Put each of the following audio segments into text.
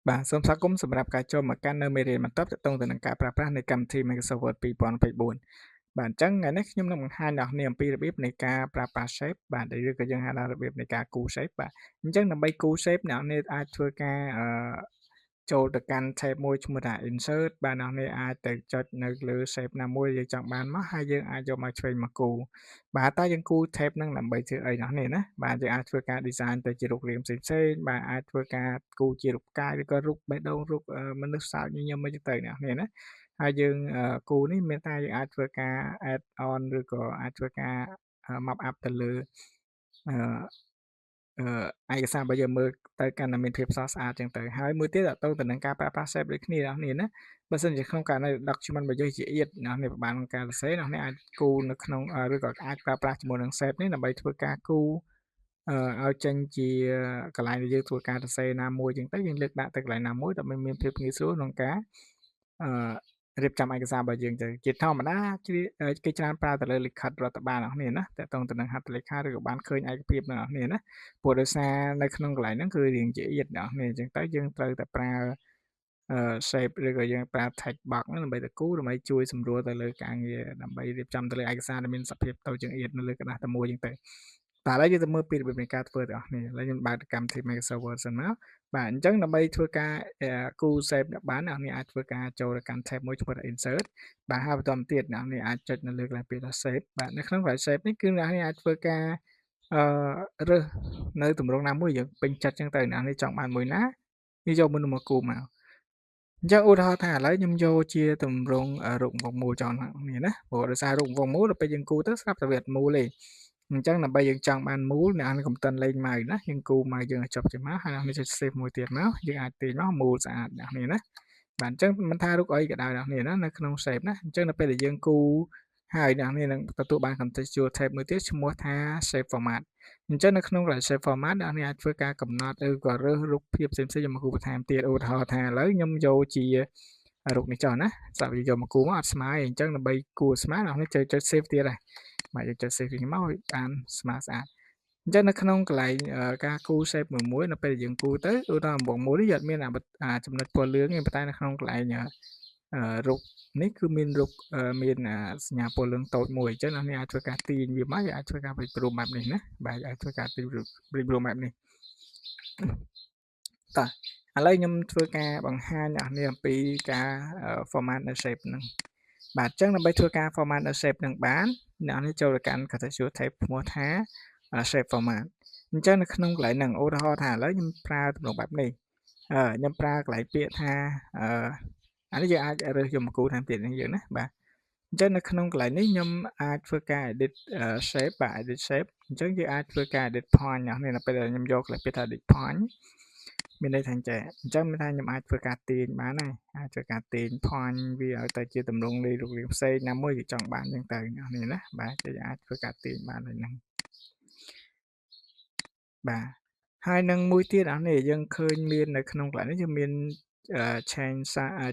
បាទសូមស្វាគមន៍សម្រាប់ការចូលមកកាន់នៅមេរៀនបន្តទាក់ទងទៅនឹងការប្រើប្រាស់នៃកម្មវិធី Microsoft Word 2024បាទអញ្ចឹងថ្ងៃនេះខ្ញុំនឹងបង្ហាញដល់អ្នកអំពីរបៀបនៃការប្រើប្រាស់ shape បាទឬក៏យើងហៅថារបៀបនៃការគូរ shape បាទអញ្ចឹងដើម្បីគូរ shape អ្នកនរអាចធ្វើការអឺចូលទៅកាន់ tab មួយឈ្មោះថា insert បាទអ្នកនរអាចទៅចុចនៅលើ shape ណាមួយយើងចង់បានមកហើយយើងអាចយកមកឆ្វេងមកគូរបាទតើយើងគូរ tab ហ្នឹងដើម្បីធ្វើអីអ្នកនេះណាបាទយើងអាចធ្វើការ design ទៅជារូបរាងផ្សេងៗបាទអាចធ្វើការគូរជារូបផ្កាយឬក៏រូបបេះដូងរូបមនុស្សសើចញញឹមអីទៅអ្នកនេះណាហើយយើងគូរនេះមានតែយើងអាចធ្វើការ add on ឬក៏អាចធ្វើការ mark up ទៅលើអឺឯកសាររបស់យើងមើលទៅកាន់តែមានភាពស្រស់ស្អាតចឹងទៅហើយមួយទៀតតទៅទៅនឹងការប្រើប្រាស់ shape ដូចគ្នាអ្នកនេះណាបើសិនជាក្នុងករណី document របស់យើងជាអៀតអ្នកនេះប្រហែលក្នុងការសរសេរអ្នកនេះអាចគូរនៅក្នុងឬក៏អាចប្រើប្រាស់ជាមួយនឹង shape នេះដើម្បីធ្វើការគូរឲ្យចេញជាកន្លែងដែលយើងធ្វើការសរសេរណាមួយចឹងទៅយើងលើកដាក់ទៅកន្លែងណាមួយដើម្បីមានភាពងាយស្រួលក្នុងការអឺរៀបចំឯកសាររបស់យើងទៅជាធម្មតាគេច្រើនប្រើទៅលើលិខិតរដ្ឋបាលអ្នកនេះណាតកតងទៅនឹងហត្ថលេខាឬក៏បានឃើញឯកភាពអ្នកនេះណាព្រោះដោយសារនៅក្នុងកន្លែងហ្នឹងគឺរៀងជាអៀតអ្នកនេះអញ្ចឹងទៅយើងត្រូវតែប្រើអឺ shape ឬក៏យើងប្រើ text box ហ្នឹងដើម្បីទៅគូរដើម្បីជួយសម្រួលទៅលើការងារដើម្បីរៀបចំទៅលើឯកសារដែលមានសភាពតូចជាងអៀតនៅលើក្រដាសតែមួយអញ្ចឹងទៅតែឥឡូវយើងទៅមើលពីរបៀបនៃការធ្វើទាំងអស់គ្នាឥឡូវខ្ញុំបើកកម្មវិធី Microsoft Word សិនមកបាទអញ្ចឹងដើម្បីធ្វើការគូរ shape បានអ្នកនេះអាចធ្វើការចូលទៅកាន់ tab មួយឈ្មោះថា insert បាទហើយបន្តមកទៀតអ្នកនេះអាចចុចនៅលើកន្លែងពាក្យថា shape បាទនៅក្នុងកន្លែង shape នេះគឺអ្នកនេះអាចធ្វើការអឺរើសនៅទម្រង់ណាមួយយើងពេញចិត្តចឹងទៅអ្នកនេះចង់បានមួយណានេះយកមួយមកគូរមកអញ្ចឹងឧទាហរណ៍ថាឥឡូវខ្ញុំយកជាទម្រង់រូបវងមូលចង់នេះណាព្រោះដោយសាររូបវងមូលដល់ពេលយើងគូរទៅស្រាប់តែវាអត់មូលទេអញ្ចឹងដើម្បីយើងចង់បានមូលអ្នកនេះកុំតិនលេងម៉ៅណាយើងគូរម៉ៅយើងឲ្យចប់ជាមកហើយអ្នកនេះចុច save មួយទៀតមកយើងអាចទាញមកមូលស្អាតអ្នកនេះណាបាទអញ្ចឹងមិនថារូបអីក៏ដោយអ្នកនេះណានៅក្នុង shape ណាអញ្ចឹងនៅពេលដែលយើងគូរហើយអ្នកនេះនឹងទទួលបាន contextual tab មួយទៀតឈ្មោះថា shape format អញ្ចឹងនៅក្នុងកន្លែង shape format អ្នកនេះអាចធ្វើការកំណត់ឬក៏រើសរូបភាពផ្សេងៗយកមកគូរបន្ថែមទៀតឧទាហរណ៍ថាឥឡូវខ្ញុំយកជារូបនេះចុះណាស្រាប់យកមកគូរមកអត់ស្មើទេអញ្ចឹងដើម្បីគូរស្មើអ្នកនេះចុច save ទៀតដែរបាទយើងចុច save វិញមកបានស្មើស្អាតអញ្ចឹងនៅក្នុងកន្លែងការគូរ shape មួយមួយនៅពេលដែលយើងគូរទៅឧទាហរណ៍វងមូលនេះយើងអត់មានចំណុចពណ៌លឿងទេប៉ុន្តែនៅក្នុងកន្លែងរូបនេះគឺមានរូបមានសញ្ញាពណ៌លឿងតូចមួយអញ្ចឹងអ្នកនេះអាចធ្វើការទាញវាមកយើងអាចធ្វើការព្រិចព្រំបែបនេះណាបាទអាចធ្វើការទាញព្រិចព្រំបែបនេះតោះឥឡូវខ្ញុំធ្វើការបង្ហាញអ្នកនេះអំពីការ format នៅ shape ហ្នឹងបាទអញ្ចឹងដើម្បីធ្វើការ format នៅ shape ហ្នឹងបានអ្នកនេះចូលទៅកាន់ contextual tab ឈ្មោះថា shape format អញ្ចឹងនៅក្នុងកន្លែងហ្នឹងឧទាហរណ៍ថាឥឡូវខ្ញុំប្រើទម្រង់បែបនេះខ្ញុំប្រើកន្លែងពាក្យថាអឺអានេះយើងអាចរើសយកមកគូរថែមទៀតនេះយើងណាបាទអញ្ចឹងនៅក្នុងកន្លែងនេះខ្ញុំអាចធ្វើការ edit shape បាទ edit shape អញ្ចឹងយើងអាចធ្វើការ edit point អ្នកនេះនៅពេលដែលខ្ញុំយកកន្លែងពាក្យថា edit point មានន័យថាចេះអញ្ចឹងមានថាខ្ញុំអាចធ្វើការទាញបានហើយអាចធ្វើការទាញ point វាឲ្យទៅជាទម្រង់នៃរូបរាងផ្សេងណាមួយដែលចង់បានអញ្ចឹងទៅអ្នកនេះណាបាទគេអាចធ្វើការទាញបានហើយហ្នឹងបាទហើយនឹងមួយទៀតអានេះយើងឃើញមាននៅក្នុងកន្លែងនេះយើងមាន change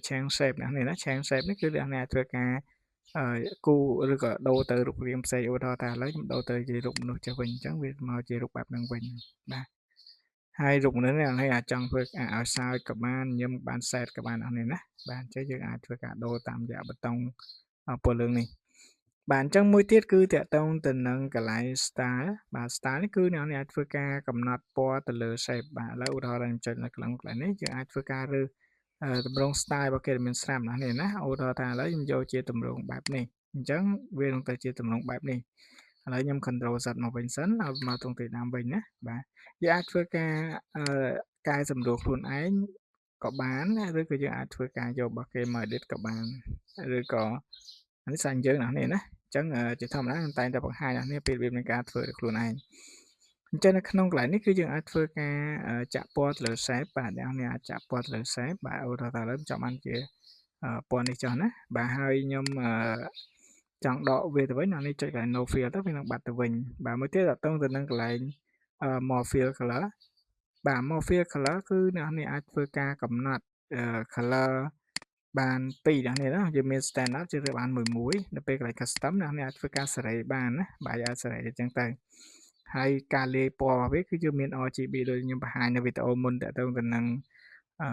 change shape ណានេះណា change shape នេះគឺអ្នកអាចធ្វើការគូរឬក៏ដូរទៅរូបរាងផ្សេងឧទាហរណ៍ថាឥឡូវខ្ញុំដូរទៅជារូបមនុស្សចេះវិញអញ្ចឹងវាមកជារូបបែបហ្នឹងវិញបាទហើយរូបមនុស្សនេះអ្នកអាចចង់ធ្វើឲ្យសើចក៏បានញឹមបានសែតក៏បានអស់នេះណាបាទអញ្ចឹងយើងអាចធ្វើការដូរតាមរយៈប៊ូតុងពណ៌លឿងនេះបាទអញ្ចឹងមួយទៀតគឺតកតងទៅនឹងកន្លែង style បាទ style នេះគឺអ្នកអាចធ្វើការកំណត់ពណ៌ទៅលើ shape បាទឥឡូវឧទាហរណ៍ខ្ញុំចុចនៅក្នុងកន្លែងនេះយើងអាចធ្វើការរើសទម្រង់ style របស់គេដែលមានស្រាប់ណានេះណាឧទាហរណ៍ថាឥឡូវខ្ញុំយកជាទម្រង់បែបនេះអញ្ចឹងវានឹងទៅជាទម្រង់បែបនេះឥឡូវខ្ញុំ control Z មកវិញសិនឲ្យមកត្រង់ទីដើមវិញណាបាទយើងអាចធ្វើការកែសម្រួលខ្លួនឯងក៏បានឬក៏យើងអាចធ្វើការយករបស់គេមក edit ក៏បានឬក៏អានេះសាញ់យើងណានេះណាអញ្ចឹងជាធម្មតាខ្ញុំតែងតែបង្ហាញអ្នកនេះពីរបៀបនៃការធ្វើដោយខ្លួនឯងអញ្ចឹងនៅក្នុងកន្លែងនេះគឺយើងអាចធ្វើការចាក់ពណ៌ទៅលើ shape បាទអ្នកនេះអាចចាក់ពណ៌ទៅលើ shape បាទឧទាហរណ៍ថាឥឡូវចង់បានជាពណ៌នេះចុះណាបាទហើយខ្ញុំចង់ដកវាទៅវិញអ្នកនេះចុចកន្លែង no fill ទៅវានឹងបាត់ទៅវិញបាទមួយទៀតតទៅទៅនឹងកន្លែង more fill color បាទ more fill color គឺអ្នកនេះអាចធ្វើការកំណត់ color បានពីរអ្នកនេះណាយើងមាន standard ជាបានមួយមួយនៅពេលកន្លែង custom អ្នកនេះអាចធ្វើការសេរីបានណាបាទអាចសេរីអញ្ចឹងទៅហើយការលាយពណ៌របស់វាគឺយើងមាន RGB ដូចខ្ញុំបង្ហាញនៅវីដេអូមុនតទៅទៅនឹង អឺ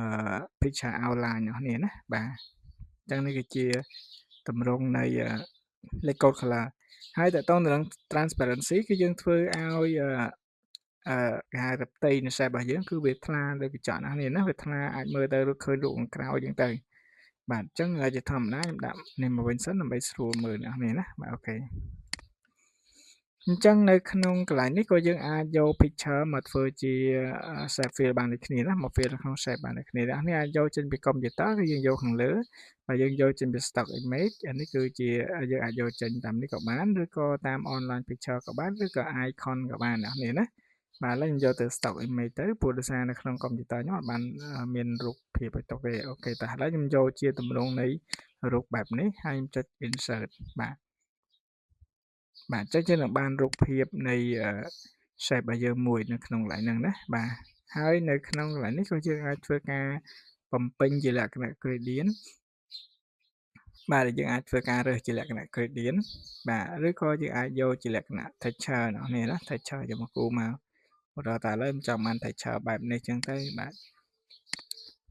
picture outline របស់នេះណាបាទអញ្ចឹងនេះគឺជាទម្រង់នៃលេខកូដ color ហើយតើតងទៅនឹង transparency គឺយើងធ្វើឲ្យអឺគេហៅថាផ្ទៃនៃ shape របស់យើងគឺវាថ្លាដូចកញ្ចក់ណានេះណាវាថ្លាអាចមើលទៅឃើញរូបខាងក្រោយចឹងទៅបាទអញ្ចឹងជាធម្មតាខ្ញុំដាក់នេះមកវិញសិនដើម្បីស្រួលមើលអ្នកនេះណាបាទ OK អញ្ចឹងនៅក្នុងកន្លែងនេះក៏យើងអាចយក picture មកធ្វើជា shape fill បានដូចគ្នាណាមក fill នៅក្នុង shape បានដូចគ្នាអ្នកនេះអាចយកចេញពី computer គឺយើងយកខាងលើបើយើងយកចេញពី stock image អានេះគឺជាយើងអាចយកចេញតាមនេះក៏បានឬក៏តាម online picture ក៏បានឬក៏ icon ក៏បានអ្នកនេះណាបាទឥឡូវខ្ញុំយកទៅ stock image ទៅព្រោះដោយសារនៅក្នុង computer ខ្ញុំអត់បានមានរូបភាពឲ្យទុកទេ OK តែឥឡូវខ្ញុំយកជាទម្រង់នៃរូបបែបនេះហើយខ្ញុំចុច insert បាទបាទអញ្ចឹងយើងនឹងបានរូបភាពនៃ shape របស់យើងមួយនៅក្នុងកន្លែងហ្នឹងណាបាទហើយនៅក្នុងកន្លែងនេះក៏យើងអាចធ្វើការបំពេញជាលក្ខណៈ gradient បាទយើងអាចធ្វើការរើសជាលក្ខណៈ gradient បាទឬក៏យើងអាចយកជាលក្ខណៈ texture នេះណា texture យកមកគូមកឧទាហរណ៍តែឥឡូវខ្ញុំចង់បាន texture បែបនេះចឹងទៅបាទ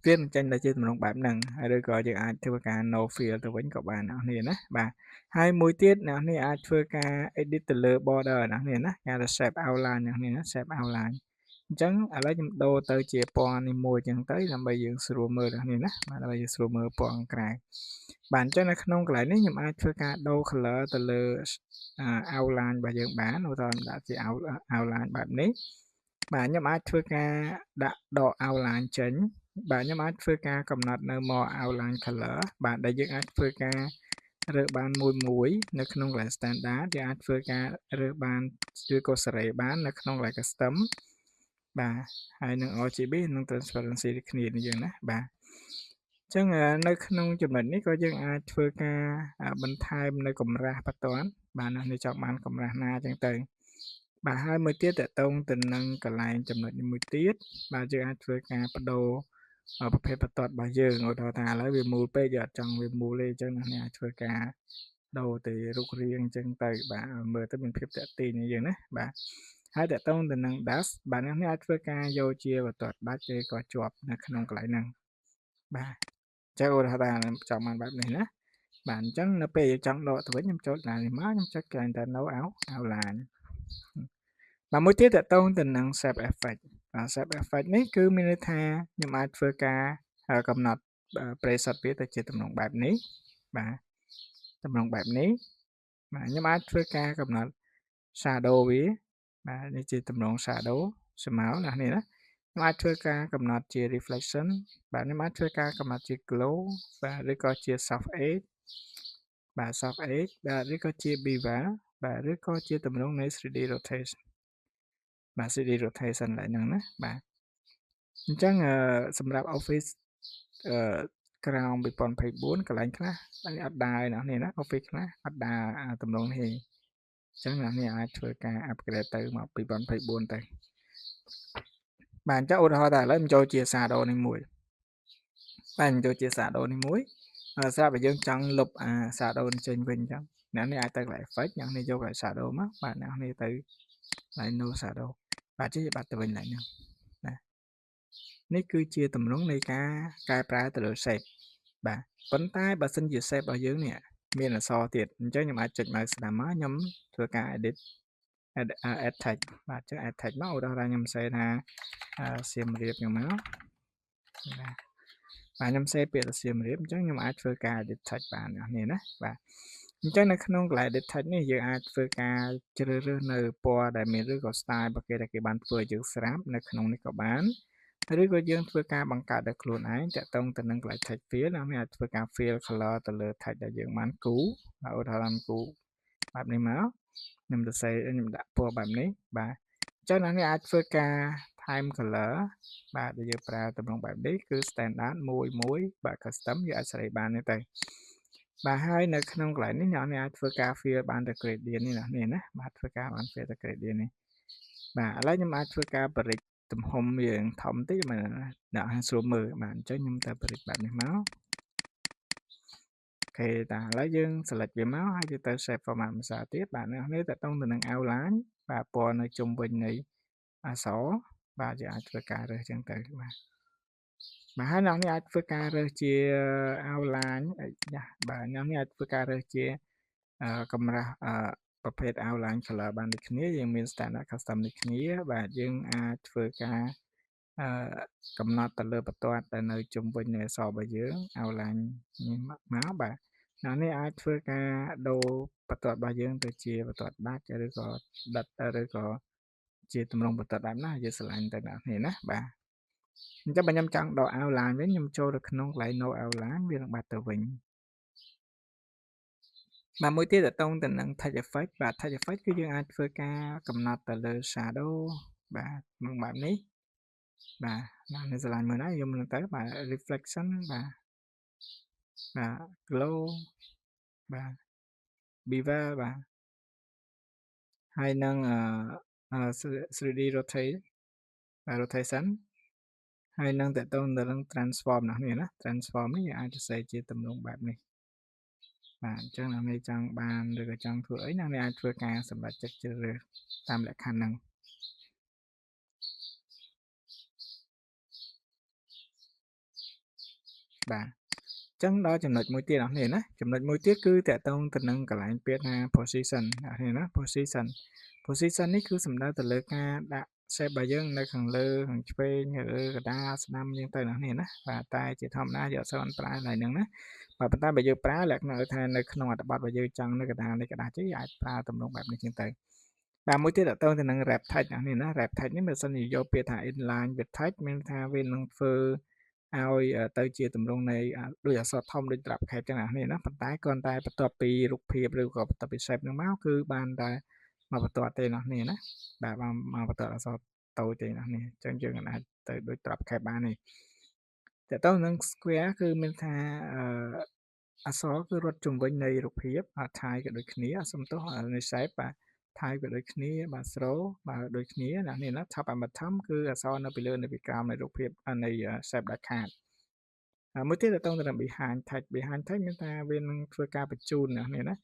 វានឹងចេញទៅជាទម្រង់បែបហ្នឹងហើយឬក៏យើងអាចធ្វើការ no fill ទៅវិញក៏បានអ្នកនេះណាបាទហើយមួយទៀតអ្នកនេះអាចធ្វើការ edit ទៅលើ border អ្នកនេះណាគេហៅថា shape outline អ្នកនេះណា shape outline អញ្ចឹងឥឡូវខ្ញុំដូរទៅជាពណ៌នេះមួយអញ្ចឹងទៅដើម្បីយើងស្រួលមើលអ្នកនេះណាបាទដើម្បីយើងស្រួលមើលពណ៌ក្រៅបាទអញ្ចឹងនៅក្នុងកន្លែងនេះខ្ញុំអាចធ្វើការដូរ color ទៅលើ outline របស់យើងបានឧទាហរណ៍ដាក់ជា outline បែបនេះបាទខ្ញុំអាចធ្វើការដាក់ដក outline ចេញបាទខ្ញុំអាចធ្វើការកំណត់នៅ more outline color បាទដែលយើងអាចធ្វើការរើសបានមួយមួយនៅក្នុងកន្លែង standard យើងអាចធ្វើការរើសបានឬក៏សេរីបាននៅក្នុងកន្លែង custom បាទហើយនឹង RGB និង transparency ដូចគ្នានេះយើងណាបាទអញ្ចឹងនៅក្នុងចំណុចនេះក៏យើងអាចធ្វើការបន្ថែមនៅកម្រាស់បន្ទាន់បាទនេះចង់បានកម្រាស់ណាអញ្ចឹងទៅបាទហើយមួយទៀតតកតងទៅនឹងកន្លែងចំណុចនេះមួយទៀតបាទយើងអាចធ្វើការបដូរប្រភេទបន្ទាត់របស់យើងឧទាហរណ៍ថាឥឡូវវាមូលពេកយើងអត់ចង់វាមូលទេអញ្ចឹងអ្នកអាចធ្វើការដូរទៅរូបរាងអញ្ចឹងទៅបាទមើលទៅមានភាពតាក់ទាញយើងណាបាទហើយតកតងទៅនឹង dash បាទអ្នកនេះអាចធ្វើការយកជាបន្ទាត់ដាច់ឬក៏ជាប់នៅក្នុងកន្លែងហ្នឹងបាទអញ្ចឹងឧទាហរណ៍ថាចង់បានបែបនេះណាបាទអញ្ចឹងនៅពេលយើងចង់ដកទៅវិញខ្ញុំចូលកន្លែងនេះមកខ្ញុំចុចកន្លែងតែ no out outline បាទមួយទៀតតកតងទៅនឹង shape effect បាទ shape effect នេះគឺមានន័យថាខ្ញុំអាចធ្វើការកំណត់ preset វាទៅជាទម្រង់បែបនេះបាទទម្រង់បែបនេះបាទខ្ញុំអាចធ្វើការកំណត់ shadow វាបាទនេះជាទម្រង់ shadow ស្មៅណានេះណាខ្ញុំអាចធ្វើការកំណត់ជា reflection បាទខ្ញុំអាចធ្វើការកំណត់ជា glow បាទឬក៏ជា soft edge បាទ soft edge បាទឬក៏ជា bevel បាទឬក៏ជាទម្រង់នៃ 3D rotation បាទ 3D rotation ឡើយហ្នឹងណាបាទអញ្ចឹងសម្រាប់ Office អឺក្រោម2024កន្លែងខ្លះនេះអត់ដើរអ្នកនេះណា Office ខ្លះអត់ដើរទម្រង់នេះទេអញ្ចឹងអ្នកនេះអាចធ្វើការ upgrade ទៅមក2024ទៅបាទអញ្ចឹងឧទាហរណ៍តែឥឡូវខ្ញុំចូលជា shadow នេះមួយបាទខ្ញុំចូលជា shadow នេះមួយស្រាប់តែយើងចង់លុបអា shadow នេះចេញវិញអញ្ចឹងអ្នកនេះអាចទៅកន្លែង effect អ្នកនេះយកកន្លែង shadow មកបាទអ្នកនេះទៅកន្លែង no shadow បាទចេះបាត់ទៅវិញឡើយហ្នឹងណានេះគឺជាទម្រង់នៃការកែប្រែទៅលើ shape បាទប៉ុន្តែបើសិនជា shape របស់យើងនេះមានអក្សរទៀតអញ្ចឹងខ្ញុំអាចចុច mouse ស្ដាំមកខ្ញុំធ្វើការ edit add text បាទអញ្ចឹង add text មកឧទាហរណ៍ខ្ញុំសេថាសៀមរាបខ្ញុំមកបាទបាទខ្ញុំសេពាក្យថាសៀមរាបអញ្ចឹងខ្ញុំអាចធ្វើការ edit text បានអ្នកនេះណាបាទអញ្ចឹងនៅក្នុងកន្លែង edit text នេះយើងអាចធ្វើការជ្រើសរើសនៅពណ៌ដែលមានឬក៏ style របស់គេដែលគេបានធ្វើឲ្យយើងស្រាប់នៅក្នុងនេះក៏បានឬក៏យើងធ្វើការបង្កើតដោយខ្លួនឯងតាក់ទងទៅនឹងកន្លែង text fill អ្នកនេះអាចធ្វើការ fill color ទៅលើ text ដែលយើងបានគូបាទឧទាហរណ៍គូបែបនេះមកខ្ញុំសរសេរខ្ញុំដាក់ពណ៌បែបនេះបាទអញ្ចឹងអ្នកនេះអាចធ្វើការថែម color បាទដែលយើងប្រើទម្រង់បែបនេះគឺ standard មួយមួយបាទ custom យើងអាចសេរីបានទេទៅបាទហើយនៅក្នុងកន្លែងនេះអ្នកនេះអាចធ្វើការ fill បានទៅ gradient នេះណានេះណាបាទធ្វើការបាន fill ទៅ gradient នេះបាទឥឡូវខ្ញុំអាចធ្វើការបរិចទំហំវាធំតិចបាទអ្នកឲ្យស្រួលមើលបាទអញ្ចឹងខ្ញុំទៅបរិចបែបនេះមក OK តាឥឡូវយើង select វាមកហើយយើងទៅ shape format ភាសាទៀតបាទអ្នកនេះតកតងទៅនឹង outline បាទពណ៌នៅជុំវិញនៃអក្សរបាទយើងអាចធ្វើការរើសចឹងទៅបាទ បាទហើយអ្នកនេះអាចធ្វើការរើសជា outline យ៉ាបាទអ្នកនេះអាចធ្វើការរើសជាកម្រាស់ប្រភេទ outline color បានដូចគ្នាយើងមាន standard custom ដូចគ្នាបាទយើងអាចធ្វើការអឺកំណត់ទៅលើបន្ទាត់ដែលនៅជុំវិញនៃអក្សររបស់យើង outline នេះមកបាទអ្នកនេះអាចធ្វើការដូរបន្ទាត់របស់យើងទៅជាបន្ទាត់ដាច់ឬក៏ដិតឬក៏ជាទម្រង់បន្ទាត់បែបណាយើងស្រឡាញ់ទៅអ្នកនេះណាបាទអញ្ចឹងបើខ្ញុំចង់ដក outline វិញខ្ញុំចូលទៅក្នុងកន្លែង no outline វានឹងបាត់ទៅវិញបាទមួយទៀតតកតងទៅនឹង text effect បាទ text effect គឺយើងអាចធ្វើការកំណត់ទៅលើ shadow បាទក្នុងបែបនេះបាទណានេះស្រឡាញ់មើលណាយកមកទៅបាទ reflection បាទបាទ glow បាទ bevel បាទហើយនឹងអឺ 3D rotate បាទ rotation ហើយនឹងតកតងទៅនឹង transform ណានេះណា transform នេះយើងអាចសរសេរជាទម្រង់បែបនេះបាទអញ្ចឹងអ្នកនេះចង់បានឬក៏ចង់ធ្វើអីអ្នកនេះអាចធ្វើការសម្រេចចិត្តជ្រើសរើសតាមលក្ខខណ្ឌហ្នឹងបាទអញ្ចឹងដល់ចំណុចមួយទៀតអ្នកនេះណាចំណុចមួយទៀតគឺតកតងទៅនឹងកន្លែងពាក្យថា position អ្នកនេះណា position position នេះគឺសំដៅទៅលើការដាក់ shape របស់យើងនៅខាងលើខាងឆ្វេងឬកណ្ដាលស្ដាំយើងទៅអ្នកនេះណាបាទតែជាធម្មតាយើងអត់សូវប្រើឡើយហ្នឹងណាបាទប៉ុន្តែបើយើងប្រើលក្ខណៈថានៅក្នុងអត្ថបទបើយើងចង់នៅកណ្ដាលនេះកណ្ដាលជ័យអាចប្រើទម្រង់បែបនេះជាងទៅបាទមួយទៀតតទៅទៅនឹង wrap text អ្នកនេះណា wrap text នេះបើសិនជាយកពាក្យថា inline with text មានថាវានឹងធ្វើឲ្យទៅជាទម្រង់នៃដូចអក្សរធំដូច drop cap ចឹងអ្នកនេះណាប៉ុន្តែគ្រាន់តែបន្ទាប់ពីរូបភាពឬក៏បន្ទាប់ពី shape ហ្នឹងមកគឺបានតែមកបន្ទាត់ទេអ្នកនេះណាបាទមកបន្ទាត់អក្សរតូចទេអ្នកនេះអញ្ចឹងយើងអាចទៅដូច drop cap បាននេះតើតើនឹង square គឺមានថាអឺអក្សរគឺរត់ជុំវិញនៃរូបភាពថៃក៏ដូចគ្នាសំទោសនៃ shape បាទថៃក៏ដូចគ្នាបាទ throw បាទដូចគ្នាណានេះណា top and bottom គឺអក្សរនៅពីលើនៅពីក្រោមនៃរូបភាពនៃ shape ដាច់ខាតមួយទៀតតទៅនឹង behind text behind text មានថាវានឹងធ្វើការបញ្ជូនណានេះណា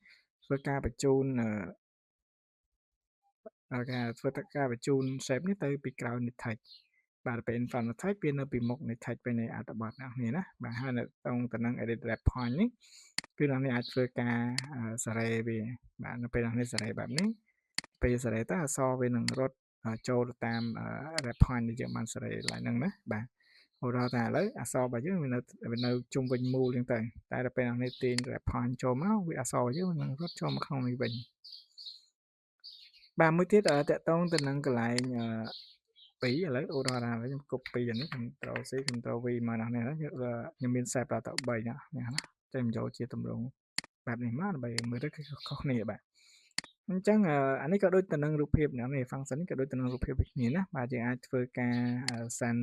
ធ្វើការបញ្ជូនការធ្វើការបញ្ជូន shape នេះទៅពីក្រោយនៃ text បាទពេល in front of text វានៅពីមុខនៃ text ពេលនៃអត្ថបទអ្នកនេះណាបាទហើយនៅត្រង់ទៅនឹង edit wrap point នេះគឺអ្នកនេះអាចធ្វើការសារ៉េវាបាទនៅពេលអ្នកនេះសារ៉េបែបនេះពេលសារ៉េទៅអក្សរវានឹងរត់ចូលទៅតាម wrap point ដែលយើងបានសារ៉េឡើងហ្នឹងណាបាទឧទាហរណ៍ថាឥឡូវអក្សររបស់យើងវានៅជុំវិញមូលហ្នឹងទៅតែដល់ពេលអ្នកនេះទាញ wrap point ចូលមកវាអក្សររបស់យើងនឹងរត់ចូលមកក្នុងនេះវិញបាទមួយទៀតតកតងទៅនឹងកន្លែង2ឥឡូវឧទាហរណ៍ថាខ្ញុំ copy អានេះ Ctrl C Ctrl V មកណានេះខ្ញុំមាន save ដល់ទៅ3ណានេះណាតែខ្ញុំយកជាទម្រង់បែបនេះមកដើម្បីមើលទៅគឺខុសគ្នាបាទអញ្ចឹងអានេះក៏ដូចទៅនឹងរូបភាពនេះ function នេះក៏ដូចទៅនឹងរូបភាពដូចគ្នាណាបាទយើងអាចធ្វើការ send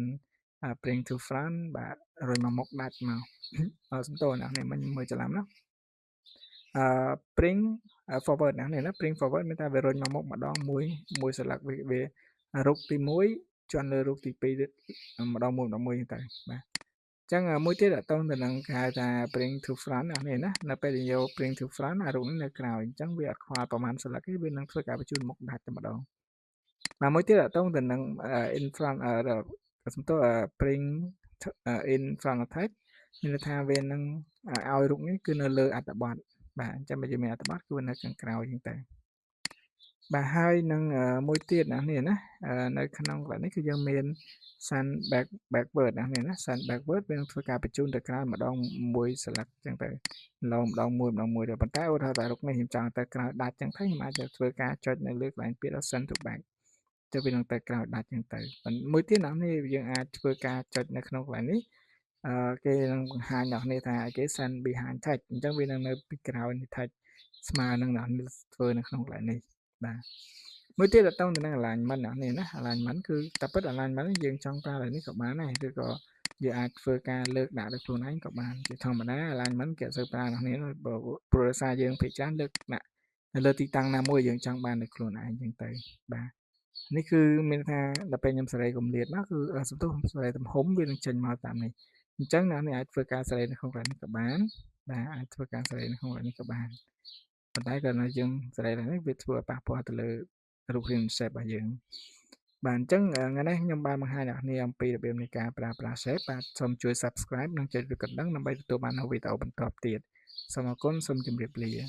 bring to front បាទរុញមកមុខដាច់មកសំទោសណានេះមិញមើលច្រឡំណាអឺ bring forward ណានេះណា bring forward មានតែវារុញមកមុខម្ដងមួយមួយស្លឹកវារូបទី1ជាន់លើរូបទី2ម្ដងមួយម្ដងមួយទៅបាទអញ្ចឹងមួយទៀតតទៅទៅនឹងគេហៅថា bring to front នេះណានៅពេលដែលយក bring to front អារូបនេះនៅក្រោយអញ្ចឹងវាអត់ខ្វល់ប្រហែលស្លឹកទេវានឹងធ្វើការបញ្ជូនមុខដាច់តែម្ដងបាទមួយទៀតតទៅទៅនឹង in front សំទោស bring in front of text មានន័យថាវានឹងឲ្យរូបនេះគឺនៅលើអត្ថបទបាទអញ្ចឹងបើយើងមានអត្ថបទគឺវានៅខាងក្រោយអញ្ចឹងទៅបាទហើយនឹងមួយទៀតណានេះណានៅក្នុងកន្លែងនេះគឺយើងមាន send back backward ណានេះណា send backward វានឹងធ្វើការបញ្ជូនទៅក្រោយម្ដងមួយស្លឹកចឹងទៅម្ដងម្ដងមួយម្ដងមួយទៅប៉ុន្តែឧទាហរណ៍តែរូបនេះខ្ញុំចង់ទៅក្រោយដាច់ចឹងទៅខ្ញុំអាចទៅធ្វើការចុចនៅលើកន្លែងពាក្យ send to back ទៅវានឹងទៅក្រោយដាច់ចឹងទៅមួយទៀតណានេះយើងអាចធ្វើការចុចនៅក្នុងកន្លែងនេះអឺគេនឹងបង្ហាញដល់អ្នកថាគេ send behind text អញ្ចឹងវានឹងនៅពីក្រោយនៃ text ស្មើនឹងអ្នកធ្វើនៅក្នុងកន្លែងនេះបាទមួយទៀតតទៅនឹង alignment នេះណា alignment គឺតែពិត alignment យើងចង់ប្រើឡើយនេះក៏បានដែរឬក៏យើងអាចធ្វើការលើកដាក់ដោយខ្លួនឯងក៏បានជាធម្មតា alignment គេអត់សូវប្រើអ្នកនេះព្រោះដោយសារយើងភាគច្រើនលើកដាក់នៅលើទីតាំងណាមួយយើងចង់បានដោយខ្លួនឯងអញ្ចឹងទៅបាទនេះគឺមានថាដល់ពេលខ្ញុំសេរីគម្លាតមកគឺសំទោសសេរីទំហំវានឹងចេញមកតាមនេះអញ្ចឹងអ្នកនេះអាចធ្វើការសេរីនៅក្នុងកន្លែងនេះក៏បានបាទអាចធ្វើការសេរីនៅក្នុងកន្លែងនេះក៏បានប៉ុន្តែកាលណាយើងសេរីឡើងនេះវាធ្វើឲ្យប៉ះពាល់ទៅលើរូបរាង shape របស់យើង បាទអញ្ចឹងថ្ងៃនេះខ្ញុំបានបង្ហាញអ្នកគ្នាអំពីរបៀបនៃការប្រើប្រាស់ Shape បាទសូមជួយ Subscribe និងចុចរូបកណ្ដឹងដើម្បីទទួលបាននូវវីដេអូបន្តទៀតសូមអរគុណសូមជម្រាបលា។